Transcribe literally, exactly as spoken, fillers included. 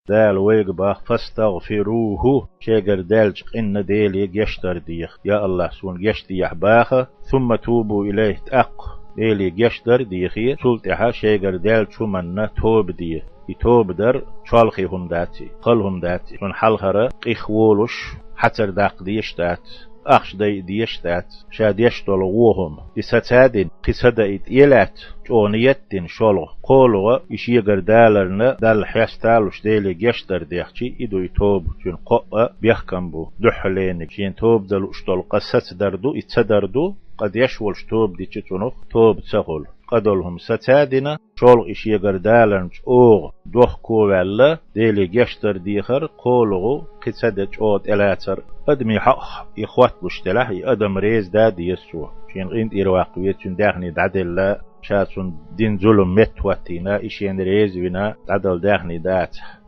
Дала вайга бах: «فاستغفروه», шайгара даьллача къинна Деле гешт дар деха. «Я АллахӀ, сона гешт дехьа», баха, «ثم توبوا إليه», тӀаккха Деле гешт дар дехе, цул тӀехьа шайгара даьллача хӀуманна тоба де. И тоба дар чолхе хӀума дац, хала хӀума дац. Цунна хьалхара къих волуш, хьацар даккха дезаш дац, ахча дайа дезаш дац, ша деш долу вон хӀума. И саца а дина, кхин ца дайа тӀе а лаьцна, чӀогӀа ниет а дина шолгӀа, кхоалгӀа и шегара даларна Далла хьесталуш Деле гешт дар дехча, и ду и тоба, цуьнан кхоъ а бехкам бу, дуьххьалениг. Шена тоба дан лууш долу къа саца дар ду, и ца дар ду, къа деш волуш тоба дича цунах тоба ца хуьлу. Къа долу хӀума саца а дина, шолгӀа и шегара даларна чӀогӀа дохко а ваьлла, Деле гешт дар дехар, кхоалгӀа кхин ца де чӀогӀа тӀелацар. Адамийн хьокъехь и хотталуш делахь, и адам реза да деза цо. Шена къинтӀера ваккха веза, цуьнан даьхни дӀаделла, ша цунна дина зулам меттахӀоттийна, и шена реза вина, дӀадала даьхни дацахь.